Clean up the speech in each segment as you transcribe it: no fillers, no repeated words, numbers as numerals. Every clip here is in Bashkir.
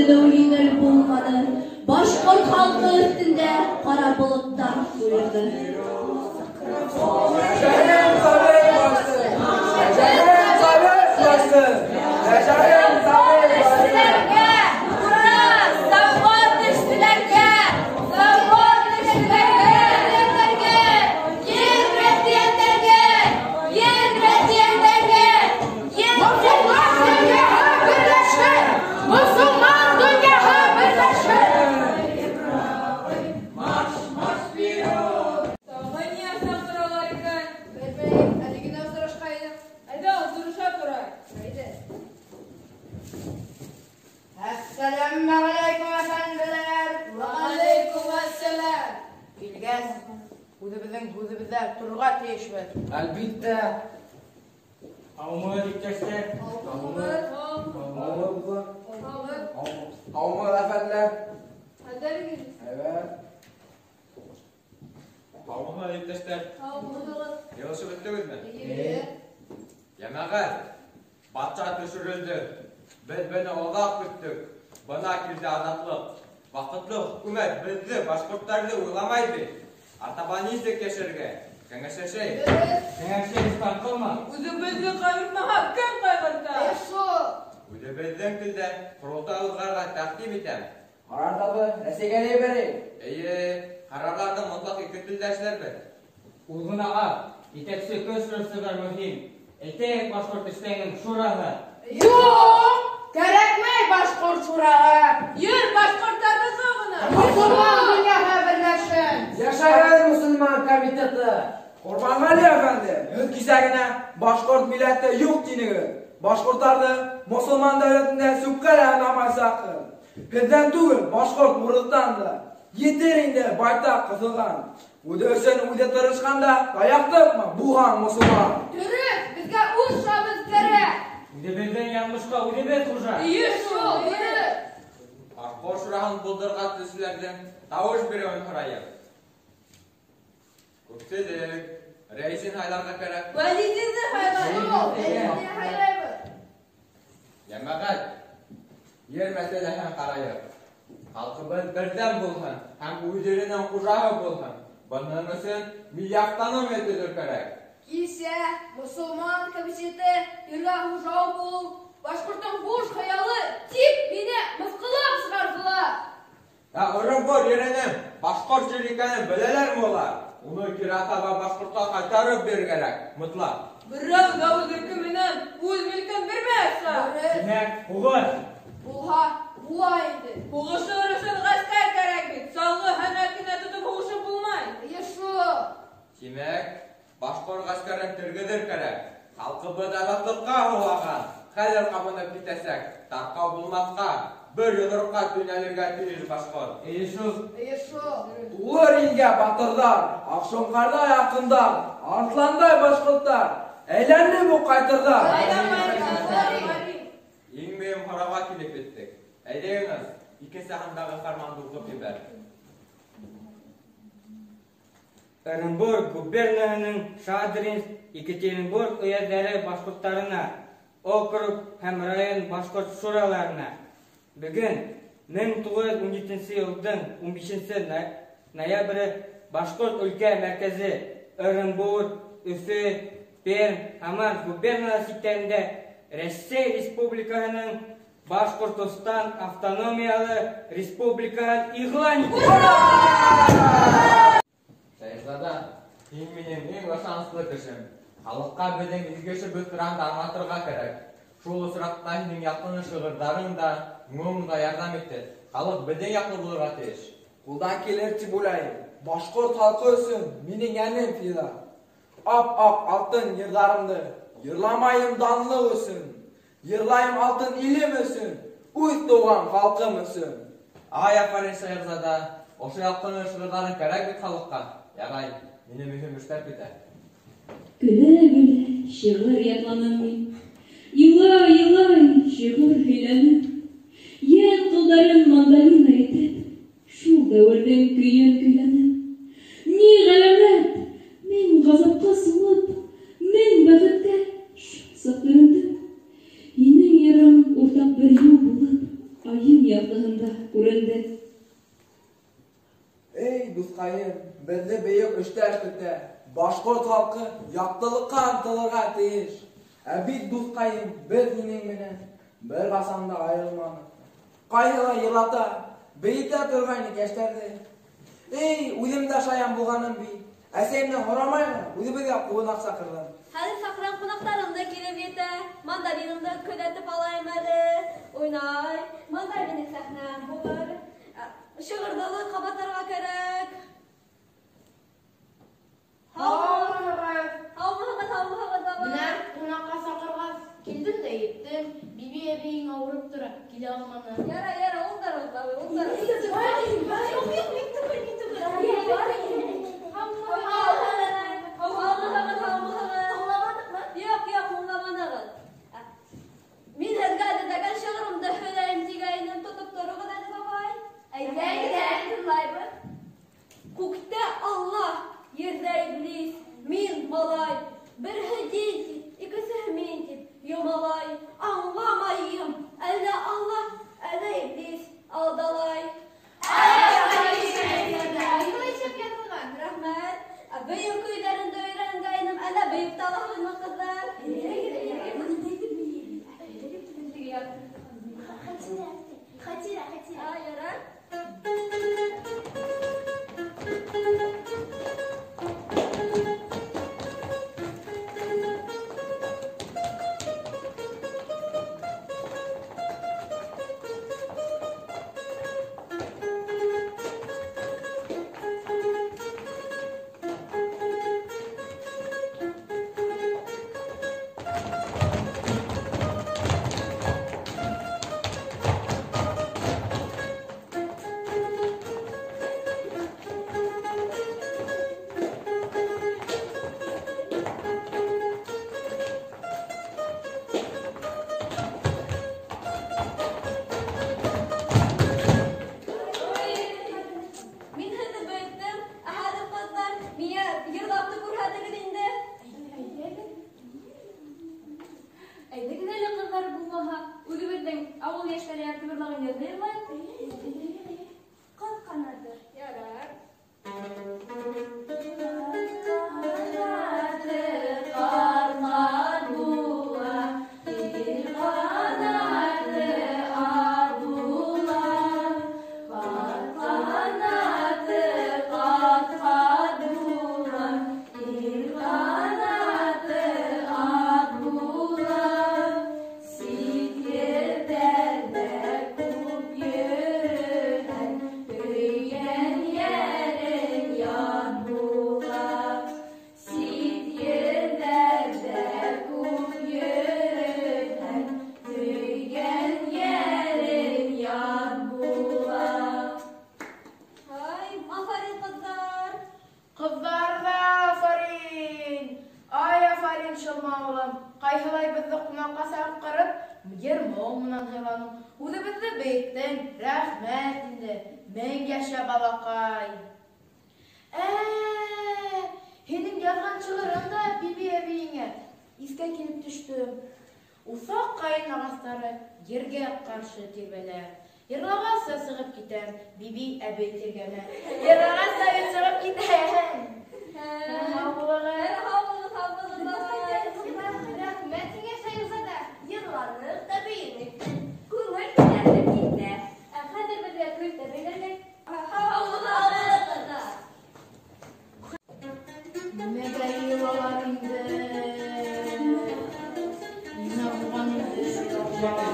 төҙөү еңел булманы. Башҡорт халҡы өҫтөндә ҡара болоттар ҡуйырҙы. Әлбиттә. Һаумыһығыҙ, иптәштәр. Һаумыһығыҙ. Һаумыһығыҙ, әфәнделәр. Хәлдәрегеҙ? Әйбәт. Һаумыһығыҙ, иптәштәр. Һаумыһығыҙ. Йылышып бөттөгөҙмө? Эйе. Йәмәғәт, батша төшөрөлдө. Беҙ быны оҙаҡ көттөк. Бына килде азатлыҡ. Ваҡытлы хөкүмәт беҙҙе, башҡорттарҙы уйламай бит. Артабан нисек йәшәргә? Кәңәшләшәйек. Кәңәшләш тартылма. Үҙебеҙҙе ҡайғыртмаһа, кем ҡайғырта? Үҙебеҙҙең телдә ҡоролтай уҙғарырға тәҡдим итәм. Ҡарарҙарҙы Рәсәйгә лә ебәрәйек. Эйе, ҡарарҙарҙы мотлаҡ ике телдә эшләрбеҙ. Ул ғына аҙ, етәксе көс ресурстар мөһим. Әйтәйек, башҡорт эштәренең шураһы. Юҡ, кәрәкмәй башҡорт шураһы. Йөр башҡорттарҙыҡы ғына. Мосолман донъяһы берләшһен. Йәшәһен мосолман комитеты. Ҡорбанғәли әфәнде, һеҙ кисә генә башҡорт милләте юҡ тинегеҙ. Башҡорттарҙы мосолман дәүләтендә сүпкә лә һанамайсаҡһығыҙ. Һеҙҙән түгел, башҡорт урыҫтан да. Етер инде байтаҡ ҡыҫылған. Үҙе өсөн үҙе тырышҡанда таяҡ тыҡма булған мосолман. Дөрөҫ, беҙгә үҙ шабыҙ кәрәк. Үҙебеҙҙең яҙмышҡа үҙебеҙ хужа. Эйе шул, дөрөҫ. Башҡорт шураһын булдырған төшөләрҙең тауыш биреүен һорайым. Күпселек рәйесен һайларға кәрәк. Вәлидинде һайлайбыҙ. Йәмәғәт, ер мәсьәләһен ҡарайыҡ. Халҡыбыҙ берҙәм булһын һәм үҙ еренең хужаһы булһын. Бының өсөн милли автономия төҙөр кәрәк. Кисә мосолман комитеты ергә хужа булыу башҡорттоң буш хыялы тип мине мыҫҡыллап сығарҙылар. Ә Ырымбур еренең башҡорт ере икәнен беләләрме улар? Уны кире атаға башҡортҡа ҡайтарып бирер кәрәк, мотлаҡ. Берәү ҙә үҙ ирке менән үҙ милкен бирмәҫ. Тимәк, һуғыш. Булһа, була инде. Һуғышыр өсөн ғәскәр кәрәк бит. Салғы һәнәк кенә тотоп һуғышып булмай. Эйе шул. Тимәк, башҡорт ғәскәрен тергеҙер кәрәк. Халҡыбыҙ азатлыҡҡа һыуаған. Хәҙер ҡабынып китәсәк, тарҡау булмаҫҡа, бер йоҙроҡҡа төйнәлергә тейеш башҡорт. Эйе шул. Эйе шул. Тулыр илгә батырҙар, Аҡшоңҡарҙай аҡындар, арыҫландай башҡорттар, әйләнеп үк ҡайтырҙар. Иң мөһим һорауға килеп еттек. Әйҙә, Юныс, икенсе һандағы фарманды уҡып ебәр. Ырымбур губернаһының Шадринск, Екатеринбург өйәҙҙәре башҡорттарына, округ һәм район башҡорт шураларына бөгөн 1917 йылдың 15 ноябре башҡорт өлкә мәркәзе Ырымбур, Өфө, Пермь, Һамар губерналар сиктәрендә Рәсәй Республикаһының Башҡортостан автономиялы республикаһын иғлан итә. Шәйехзада, һин минең иң ышаныслы кешем. Халыҡҡа беҙҙең изге эшебеҙ тураһында аңлатырға кәрәк. Шул осраҡта һинең яҡын шиғырҙарың да, моң да ярҙам итер. Халыҡ беҙҙең яҡлы булырға тейеш. Ҡулдан килер тип уйлайым. Башҡорт халҡы өсөн минең йәнем фиҙа. Ап-аҡ алтын йырҙарымды йырламайым данлыҡ өсөн. Йырлайым алтын илем өсөн, үҙ тыуған халҡым өсөн. Ай, афарин, Шәйехзада, ошо ялҡын шиғырҙарың кәрәк бит халыҡҡа. Ярай, мине мөһим эштәр көтә. Көлә-көлә шиғыр ятланым мин. Илай-илай шиғыр һөйләнем. Йән ҡылдарын мандолина итеп, шул дәүерҙең көйөн көйләнем. Ни ғәләмәт, мең ғазапҡа сумып, мең бәхеткә шул саҡ төрөндөм. Һинең йырың уртаҡ бер юл булып, айым яҡтыһында эштәр көтә. Башҡорт халҡы яҡтылыҡҡа ынтылырға тейеш. Ә бит, дуҫҡайым, беҙ һинең менән бер ҡасан да айырылманыҡ. Ҡайһылай йырлата, бейетә торғайныҡ йәштәрҙе. Эй, үҙем дә шаян булғаным бит. Әсәйемдән һорамай ғына үҙебеҙгә ҡунаҡ саҡырҙым. Хәҙер саҡырған ҡунаҡтарым да килеп етә. Мандаринымды көҙәтеп алайым әле. Уйнай. Мында минең сәхнәм булыр. Шиғырҙы ла ҡабатларға кәрәк. Һаумыһығыҙ! Һаумыһығыҙ, һаумыһығыҙ, бабай. Менә ҡунаҡҡа саҡырғас, килдем дә еттем. Биби әбейең ауырып тора, килә алманы. Ярай, ярай, ултырығыҙ, бабай, ултырығыҙ. Юҡ, юҡ, мин түгел, мин түгел. Һаумыһығыҙ, һаумыһығыҙ. Һуңламаныҡмы? Юҡ, юҡ, һуңламанығыҙ. Мин һеҙгә әҙерләгән шиғырымды һөйләйем тигәйнем, тотоп тороғоҙ әле, бабай. Әйҙә, әйҙә, тыңлайбыҙ. Күктә Аллаһ, ерҙә иблис, мин малай, береһе дин тип, икенсеһе мин тип, йомалай, аңламайым, әллә Аллаһ, әллә иблис алдалай. Рәхмәт. Бейеү көйҙәрен дә өйрәнгәйнем, әллә бейеп тә алаһығыҙмы, ҡыҙҙар? Хәтирә, Хәтирә, Хәтирә. Ярар. Мин һеҙҙе бейеттем, ә хәҙер, ҡыҙҙар, миңә йырлап та күрһәтегеҙ инде. Әйҙәгеҙ әле, ҡыҙҙар, булмаһа, үҙебеҙҙең ауыл йәштәре яратып йырлаған йырҙы йырлайыҡ. Ҡыҙ ҡанаты. Ярар. Ҡанаты ҡар-ҡар була, ил ҡанаты ар була. Ҡар ҡанаты ҡат-ҡат була, ил ҡанаты ат була. Сит ерҙәрҙә күп йөрөһәң, һөйгән йәрең ят була. Сит ерҙәрҙә күп йөрөһәң, һөйгән йәрең ят була. Ай, афарин, ҡыҙҙар! Ҡыҙҙар ҙа афарин! Ай, афарин, Шылма улым! Ҡайһылай беҙҙе ҡунаҡҡа саҡырып, йыр-моң менән һыйланың. Үҙебеҙҙе бейеттең, рәхмәт инде. Мең йәшә, балаҡай! Һинең яҙған шиғырың да Биби әбейеңә иҫкә килеп төштө. Уҫаҡ ҡайын ағастары ергә ҡаршы тирбәлә. Йырлағаса сығып китәм, Биби әбей тиргәмә. Йырлағаса мин сығып китәм. Һау булығыҙ. Һау булығыҙ, һау булығыҙ, бабай. Рәхмәт һиңә, Шәйехзада. Йырланыҡ та бейенек тә, күңел күтәрелеп китте. Ә хәҙер беҙгә көлтә бәйләргә. Һау булығыҙ, ҡыҙҙар. Нимәгә йыйылалар инде? Нимә булған инде шуларға?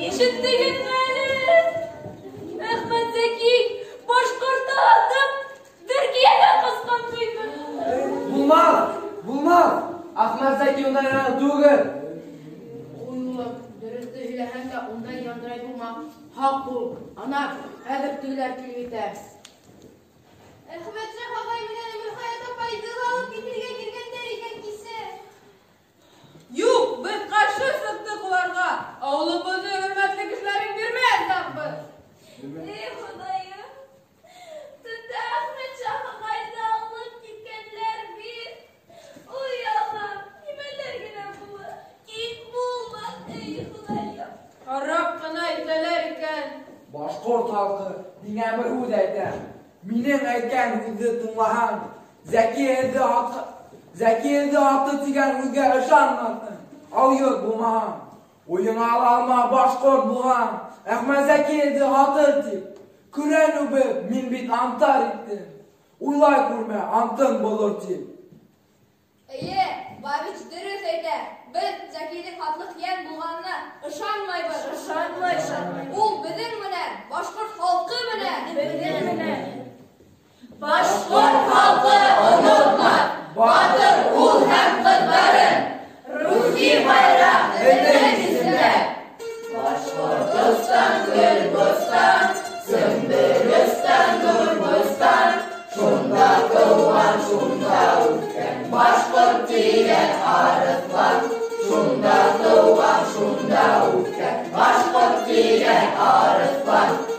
Ишеттегеҙме әле? Әхмәтзәки башҡортто һатып, Төркиәгә ҡасҡан тиме? Булмаҫ, булмаҫ. Әхмәтзәки ундай ғына түгел. Ой, улым, дөрөҫтө һөйләһәң дә ундай яндрай булма. Һаҡ бул. Ана, хәҙер тегеләр килеп етә. Әхмәтшах ағай менән Өмөлхаят апайҙы ла алып китергә килгәндәр икән кисә. Юҡ, беҙ ҡаршы сыҡтыҡ уларға. Ауылыбыҙҙың хөрмәтле кешеләрен бирмәйәсәкбеҙ. Эй, Хоҙайым! Төндә Әхмәтшах ағайҙы алып киткәнләр бит. Башҡорт халҡы, һиңә бер һүҙ әйтәм. Минең әйткән һүҙҙе тыңлаһаң, Зәки эҙҙе атты тигән һүҙгә ышанмаҫһың. Алйот булмаһаң, уйыңа ала алма башҡорт булһаң, Әхмәтзәки эҙҙе һатыр тип, көрән үбеп, мин бит анттар иттем. Уйлай күрмә, антың боҙор тип. Эйе, Бабич дөрөҫ әйтә. Беҙ Зәкиҙең һатлыҡ йән булғанына ышанмайбыҙ. Ышанмай, ышанмай. Ул беҙҙең менән, башҡорт халҡы менән. Беҙҙең менән. Башҡорт халҡы онотмаҫ батыр ул һәм ҡыҙҙарын. Рухи байраҡ беҙҙең исемдә. Башҡортостан гөл бостан, Сөмбөлөстан нур бостан. Шунда тыуған, шунда үҫкән башҡорт тигән арыҫлан. Шунда тыуған, шунда үҫкән башҡорт тигән арыҫлан.